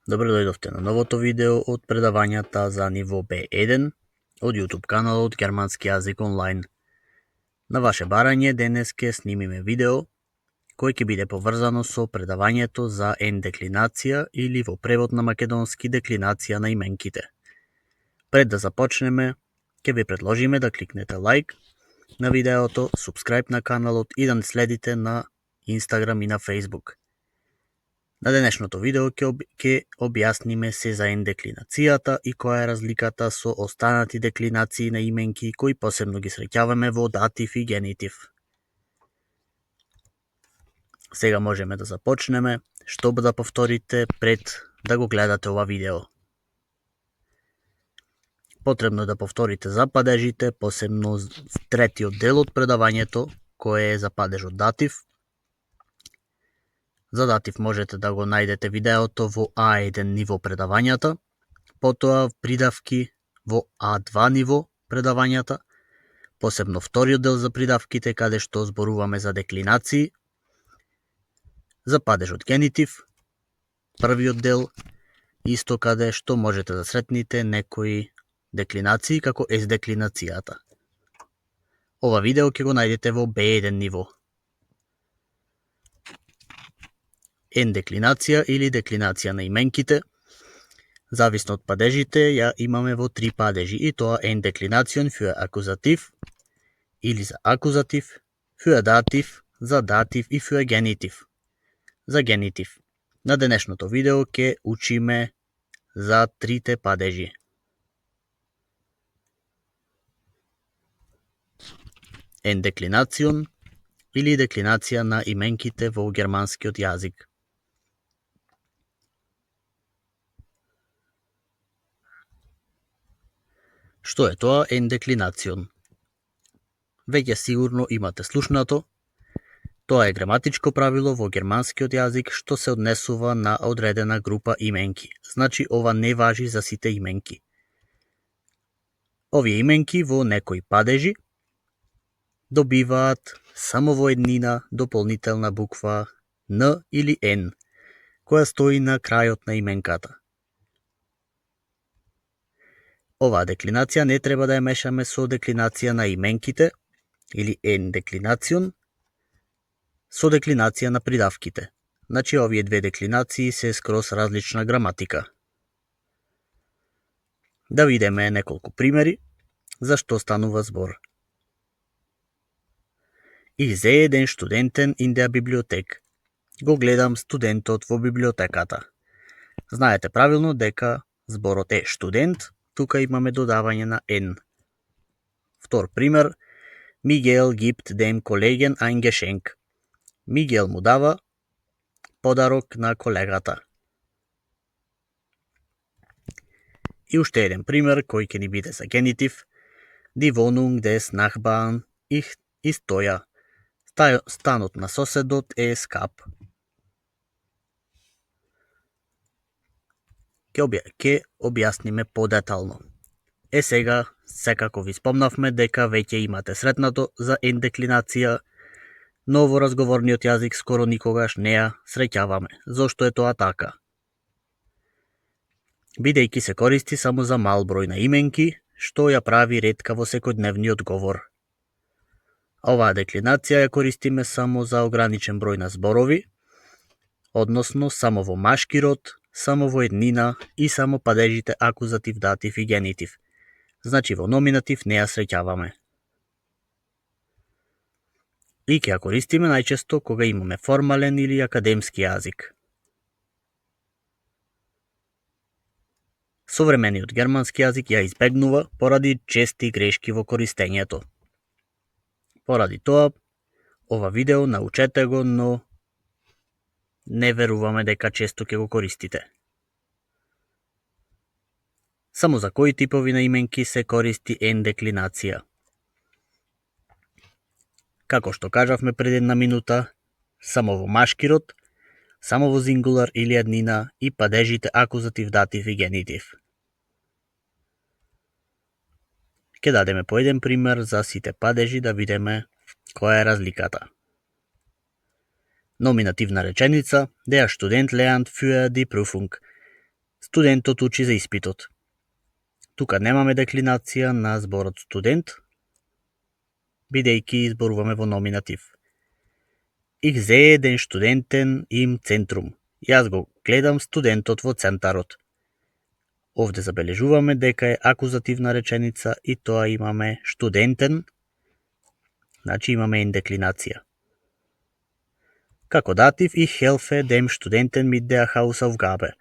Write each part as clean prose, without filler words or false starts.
Добре дојдовте на новото видео од предавањата за ниво B1 од YouTube каналот Германски јазик онлайн. На ваше барање денес ќе снимиме видео кој ќе биде поврзано со предавањето за N-деклинација или во превод на македонски деклинација на именките. Пред да започнеме, ќе ви предложиме да кликнете лайк на видеото, subscribe на каналот и да не следите на Instagram и на Facebook. На денешното видео ќе објасниме се за N-деклинацијата и која е разликата со останати деклинации на именки кои посебно ги среќаваме во датив и генитив. Сега можеме да започнеме. Што да повторите пред да го гледате ова видео? Потребно е да повторите за падежите, посебно третиот дел од предавањето, кој е за падежот датив. За датив можете да го најдете видеото во А1 ниво предавањата, потоа придавки во А2 ниво предавањата, посебно вториот дел за придавките каде што зборуваме за деклинации, за падежот генитив, првиот дел, исто каде што можете да сретнете некои деклинации како S-деклинацијата. Ова видео ќе го најдете во B1 ниво. N-деклинација или деклинација на именките, зависно од падежите, ја имаме во три падежи и тоа N-деклинацијон für акузатив или за акузатив, für датив, за датив и für генитив, за генитив. На денешното видео ќе учиме за трите падежи. N-деклинацијон или деклинација на именките во германскиот јазик. Што е тоа N-деклинацијон? Веќе сигурно имате слушнато. Тоа е граматичко правило во германскиот јазик што се однесува на одредена група именки. Значи, ова не важи за сите именки. Овие именки во некои падежи добиваат само во еднина дополнителна буква Н или Н, која стои на крајот на именката. Оваа деклинација не треба да ја мешаме со деклинација на именките или N-деклинацијон, со деклинација на придавките. Значи, овие две деклинации се скроз различна граматика. Да видиме неколку примери за што станува збор. Ich sehe den Studenten in der Bibliothek. Го гледам студентот во библиотеката. Знаете правилно дека зборот е студент, тука имаме додавање на N. Втор пример. Miguel gibt dem Kollegen ein Geschenk. Мигел му дава подарок на колегата. И уште еден пример кој ќе ни биде за генитив. Die Wohnung des Nachbarn ist teuer. Станот на соседот е скап. Ќе објасниме подетално. Сега, секако ви спомнавме дека веќе имате сретнато за N-деклинација, но во разговорниот јазик скоро никогаш не ја среќаваме. Зошто е тоа така? Бидејќи се користи само за мал број на именки, што ја прави ретка во секојдневниот говор. Оваа деклинација ја користиме само за ограничен број на зборови, односно само во машки род, само во еднина и само падежите акузатив, датив и генитив. Значи во номинатив не ја среќаваме. И ќе ја користиме најчесто кога имаме формален или академски јазик. Современиот германски јазик ја избегнува поради чести грешки во користењето. Поради тоа, ова видео научете го, но не веруваме дека често ќе го користите. Само за кои типови на именки се користи N-деклинација? Како што кажавме пред една минута, само во машки род, само во зингулар или еднина и падежите акузатив, датив и генитив. Ќе дадеме по еден пример за сите падежи да видиме која е разликата. Номинативна реченица, der Student lernt für die Prüfung. Студентот учи за испитот. Тука немаме деклинација на зборот студент, бидејќи изборуваме во номинатив. Ich sehe den Studenten im Zentrum. Јас го гледам студентот во центарот. Овде забележуваме дека е акузативна реченица и тоа имаме студентен, значи имаме деклинација. Како датив, ich helfe dem Studenten mit der Hausaufgabe.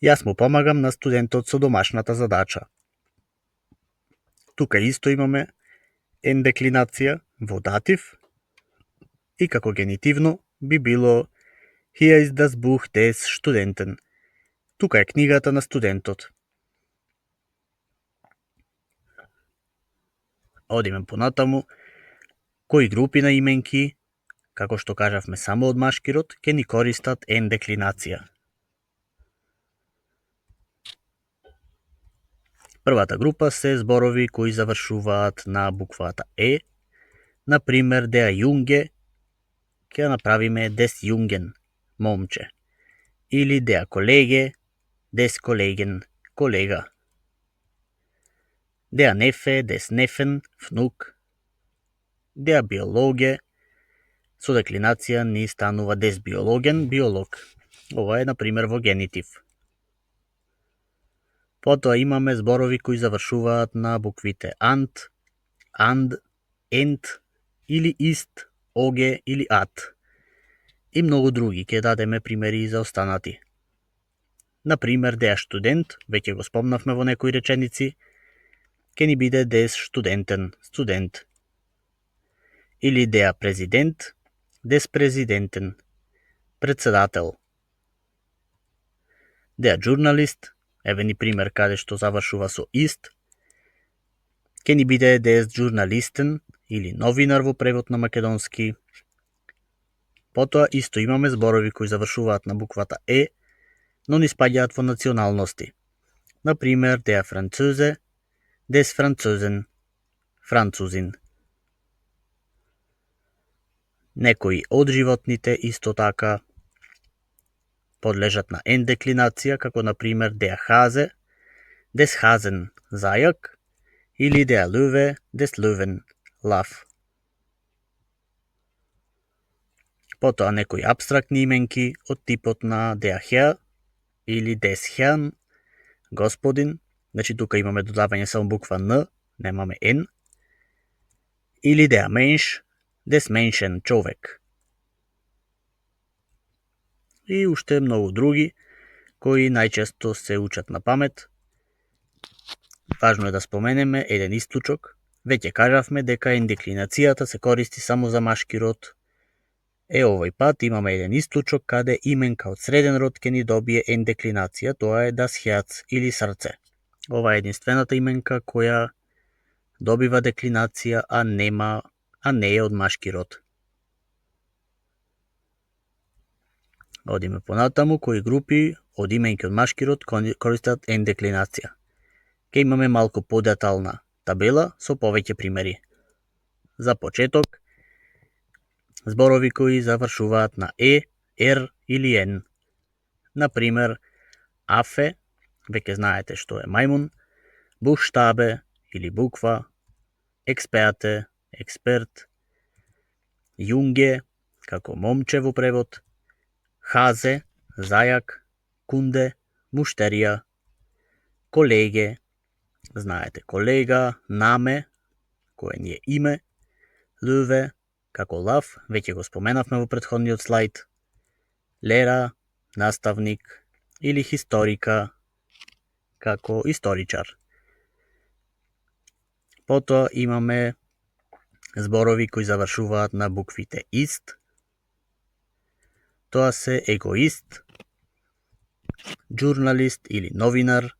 Јас му помагам на студентот со домашната задача. Тука исто имаме деклинација во датив и како генитивно би било Hier ist das Buch des Studenten. Тука е книгата на студентот. Одиме понатаму. Кои групи на именки, како што кажавме само од машки род, ќе ни користат деклинација. Првата група се зборови кои завршуваат на буквата Е. Например, der Junge, ќе направиме des Jungen, момче. Или der Kollege, des Kollegen, колега. Der Neffe, des Neffen, внук. Der Biologe, со деклинација ни станува des Biologen, биолог. Ова е, например, во генитив. Потоа имаме зборови кои завршуваат на буквите ant, and, ent, или ist, оге или at. И многу други, ќе дадеме примери за останати. Например, der Student, веќе го спомнавме во некои реченици, ќе ни биде des Studenten, студент. Или der Präsident, des Präsidenten, председател. Der Journalist, еве ни пример каде што завршува со ist, ќе ни биде des Journalisten, или новинар во превод на македонски. Потоа исто имаме зборови кои завршуваат на буквата Е, но ни спаѓаат во националности. Например, der Franzose, des Franzosen, французин. Некои од животните исто така подлежат на деклинација, како например der Hase, des Hasen, зајак, или der Löwe, des Löwen, лав. Потоа некои апстрактни именки од типот на der Herr или des Herrn, господин, значи тука имаме додавање само буква Н, немаме Н. Или der Mensch, des Menschen, човек. И уште многу други, кои најчесто се учат на памет. Важно е да споменеме еден исклучок. Веќе кажавме дека деклинацијата се користи само за машки род. Овој пат имаме еден исклучок каде именка од среден род ќе ни добие деклинација, тоа е das Herz или срце. Ова е единствената именка која добива деклинација, а не е од машки род. Одиме понатаму, кои групи од именки од машки род користат деклинација. Ке имаме малку подетална табела со повеќе примери. За почеток, зборови кои завршуваат на Е, Р или Н. Например, Affe, веќе знаете што е мајмун, Buchstabe или буква, Experte, експерт, Junge, како момче во превод, Hase, зајак, Kunde, муштерија, Kolege, знаете колега, Name, кое ни е име, Löwe, како лав, веќе го споменавме во претходниот слайд, Lehrer, наставник, или historika, како историчар. Потоа имаме зборови кои завршуваат на буквите ist. Тоа се егоист, журналист или новинар,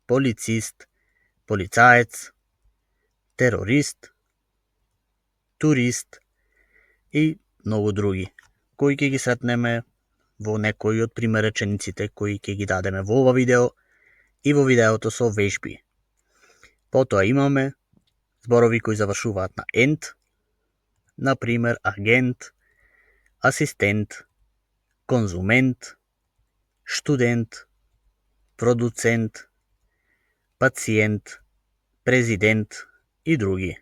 полицист, полицаец, терорист, турист и многу други, кои ќе ги сретнеме во некои од примеречениците кои ќе ги дадеме во ова видео и во видеото со вежби. Потоа имаме зборови кои завршуваат на ент, например агент, асистент, конзумент, студент, продуцент, пациент, президент и други.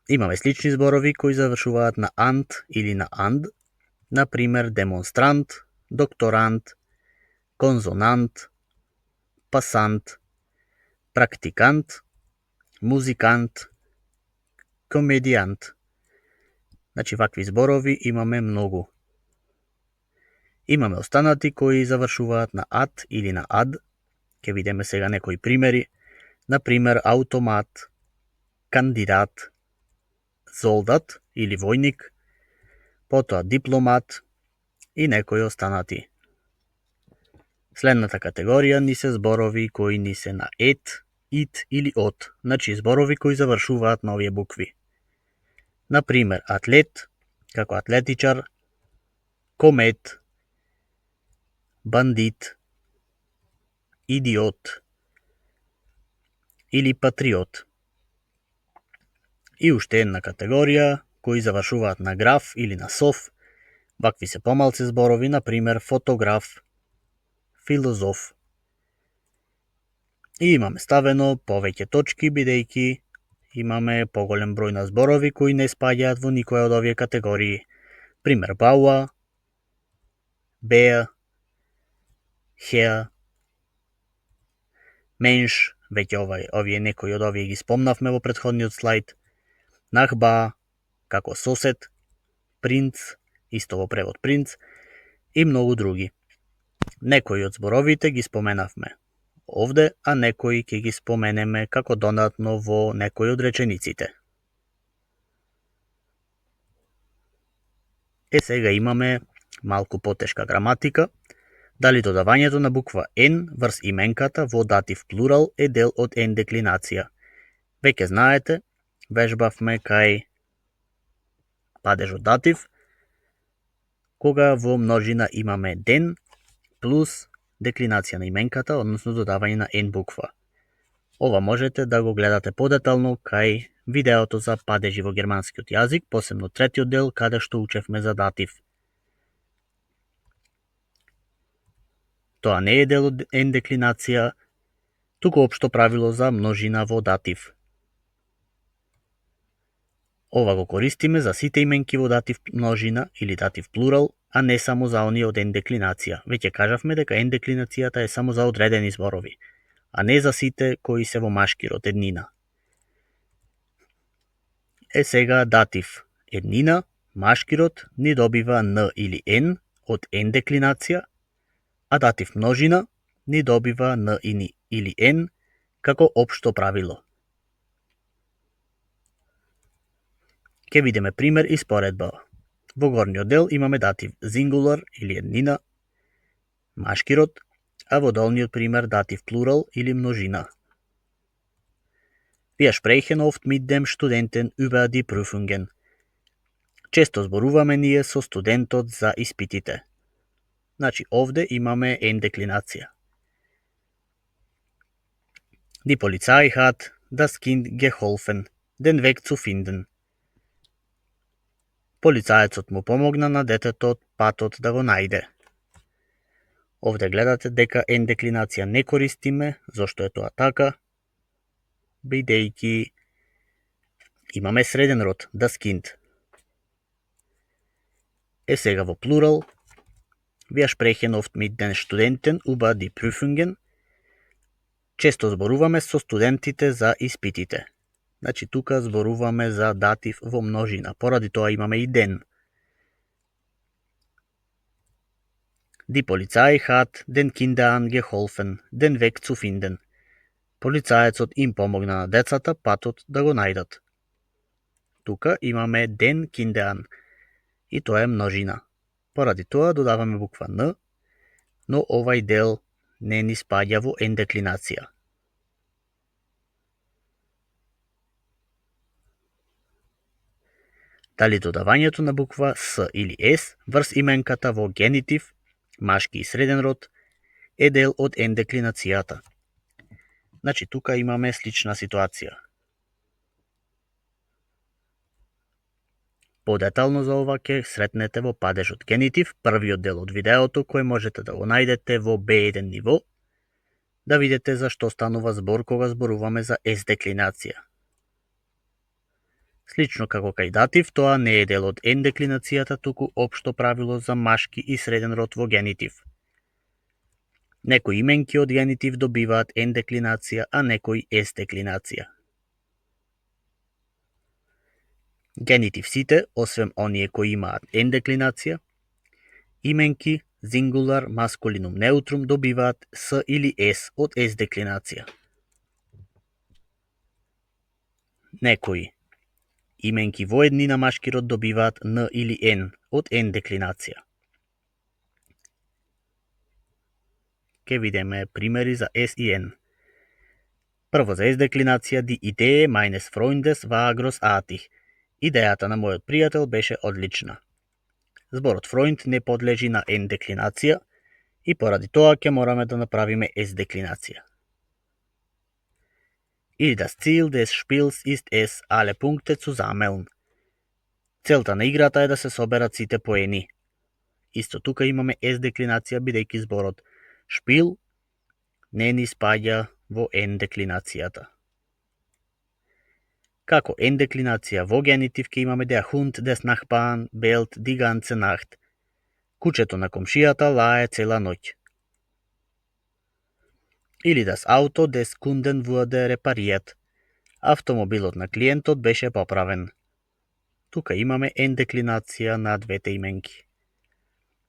Имаме слични зборови кои завршуваат на ант или на анд, например демонстрант, докторант, конзонант, пасант, практикант, музикант, комедијант. Значи, вакви зборови имаме многу. Имаме останати кои завршуваат на ат или на ад. Ке видиме сега некои примери. Например, автомат, кандидат, солдат или војник, потоа дипломат и некои останати. Следната категорија ни се зборови кои ни се на ет, ит или от, значи зборови кои завршуваат на овие букви. Например, атлет, како атлетичар, комет, бандит, идиот или патриот. И уште една категорија кои завршуваат на граф или на сов, вакви се помалци зборови, например фотограф, филозоф. И имаме ставено повеќе точки, бидејќи имаме поголем број на зборови кои не спаѓаат во никоја од овие категории. Пример, бауа, беа, хеа, менш, веќе овие некои од овие ги спомнавме во претходниот слайд, нахба, како сосед, принц, исто во превод принц, и многу други. Некои од зборовите ги споменавме овде, а некои ќе ги споменеме како додатно во некои од речениците. Сега имаме малку потешка граматика. Дали додавањето на буква N врз именката во датив плурал е дел од N деклинација. Веќе знаете, вежбавме кај падежот датив, кога во множина имаме ден плюс деклинација на именката, односно додавање на N буква. Ова можете да го гледате подетално кај видеото за падежи во германскиот јазик, посебно третиот дел, каде што учевме за датив. Тоа не е дел од N деклинација, туку општо правило за множина во датив. Ова го користиме за сите именки во датив множина или датив плурал, а не само за оние од N деклинација. Веќе кажавме дека N деклинацијата е само за одредени зборови, а не за сите кои се во машкирот еднина. Сега датив еднина, машкирот, ни добива N или N од N деклинација, а датив множина ни добива N или N како општо правило. Ке видиме пример и споредба. Во горниот дел имаме датив зингулар или еднина, машкирот, а во долниот пример датив плурал или множина. Wir sprechen oft mit dem Studenten über die Prüfungen. Често зборуваме ние со студентот за испитите. Значи, овде имаме N деклинација. Die Polizei hat das Kind geholfen, den Weg zu finden. Полицаецот му помогна на детето патот да го најде. Овде гледате дека N деклинација не користиме. Зошто е тоа така? Бидејќи имаме среден род, das Kind. Сега во плурал, wir sprechen oft mit den Studenten über die Prüfungen. Често зборуваме со студентите за испитите. Значи, тука зборуваме за датив во множина. Поради тоа имаме и den. Die Polizei hat den Kindern geholfen, den Weg zu finden. Полицаецот им помогна на децата патот да го најдат. Тука имаме den Kindern и тоа е множина. Поради тоа додаваме буква N, но овај дел не ни спаѓа во N деклинација. Дали додавањето на буква С или С врз именката во генитив, машки и среден род, е дел од N деклинацијата. Значи, тука имаме слична ситуација. Подетално за ова ќе сретнете во падежот генитив, првиот дел од видеото, кој можете да го најдете во B1 ниво, да видите зашто станува збор кога зборуваме за S-деклинација. Слично како кај датив, тоа не е дел од N-деклинацијата, туку општо правило за машки и среден род во генитив. Некои именки од генитив добиваат N-деклинација, а некои S-деклинација. Генитив сите, освен оние кои имаат N-деклинација, именки зингулар маскулинум неутрум добиваат С или С од S-деклинација. Некои именки во еднина машки род добиваат Н или Н од N-деклинација. Ке видиме примери за S и N. Прво за S-деклинација, ди идеја meines Freundes war großartig. Идејата на мојот пријател беше одлична. Зборот Freund не подлежи на N-деклинација и поради тоа ќе мораме да направиме S-деклинација. Или das Ziel des Spiels ist es, alle Punkte zu sammeln. Целта на играта е да се соберат сите поени. Исто тука имаме S-деклинација, бидејќи зборот Spiel не ни спаѓа во N-деклинацијата. Како N-деклинација во генитив ќе имаме der Hund des Nachbarn bellt die ganze Nacht. Кучето на комшијата лае цела ноќ. Или das Auto des Kunden wurde repariert. Автомобилот на клиентот беше поправен. Тука имаме N-деклинација на двете именки.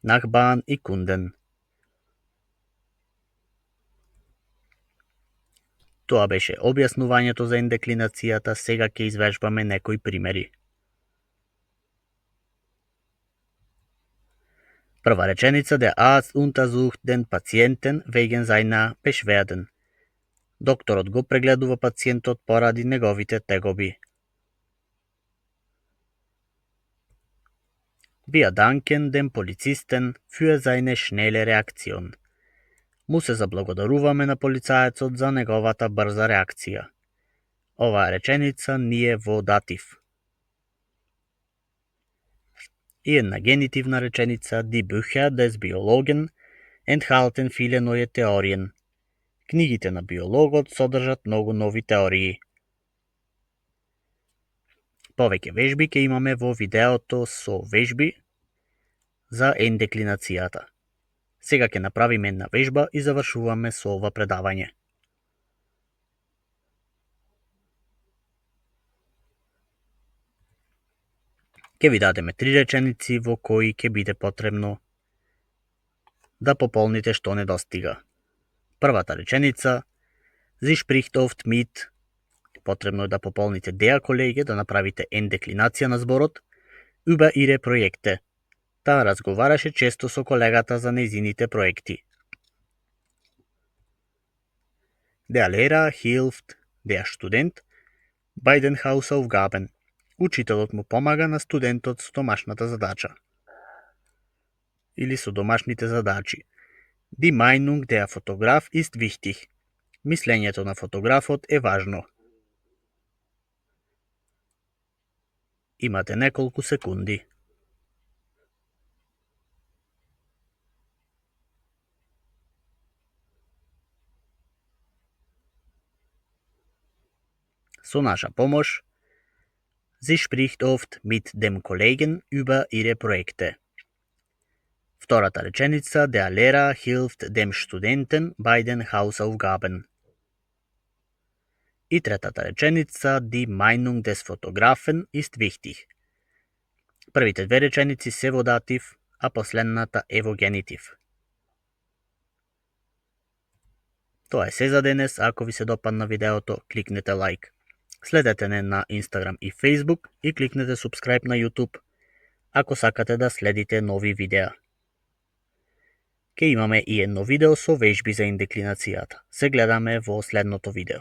Nachbarn и Kunden. Тоа беше објаснувањето за N-деклинацијата, сега ќе извежбаме некои примери. Прва реченица, der Arzt untersucht den Patienten wegen seiner Beschwerden. Докторот го прегледува пациентот поради неговите тегоби. Wir danken dem Polizisten für seine schnelle Reaktion. Му се заблагодаруваме на полицаецот за неговата брза реакција. Оваа реченица ни е во датив. И една генитивна реченица, die Bücher des Biologen enthalten viele neue Theorien. Книгите на биологот содржат многу нови теории. Повеќе вежби ќе имаме во видеото со вежби за N-деклинацијата. Сега ќе направиме една вежба и завршуваме со ова предавање. Ќе ви дадеме 3 реченици во кои ќе биде потребно да пополните што недостига. Првата реченица, Sie spricht oft mit, потребно е да пополните der Kollege, да направите N-деклинација на зборот, über ihre Projekte. Таа разговараше често со колегата за нејзините проекти. Der Lehrer hilft der Student bei den Hausaufgaben. Учителот му помага на студентот со домашната задача. Или со домашните задачи. Die Meinung der Fotograf ist wichtig. Мислењето на фотографот е важно. Имате неколку секунди. Со наша помош, Sie spricht oft mit dem Kollegen über ihre Projekte. Втората реченица, der Lehrer hilft dem Studenten bei den Hausaufgaben. И третата реченица, die Meinung des Fotografen ist wichtig. Првите две реченици се во датив, а последната е во генитив. Тоа е се за денес. Ако ви се допадна видеото, кликнете лайк. Следете не на Instagram и Facebook и кликнете subscribe на YouTube, ако сакате да следите нови видеа. Ке имаме и едно видео со вежби за N-деклинацијата. Се гледаме во следното видео.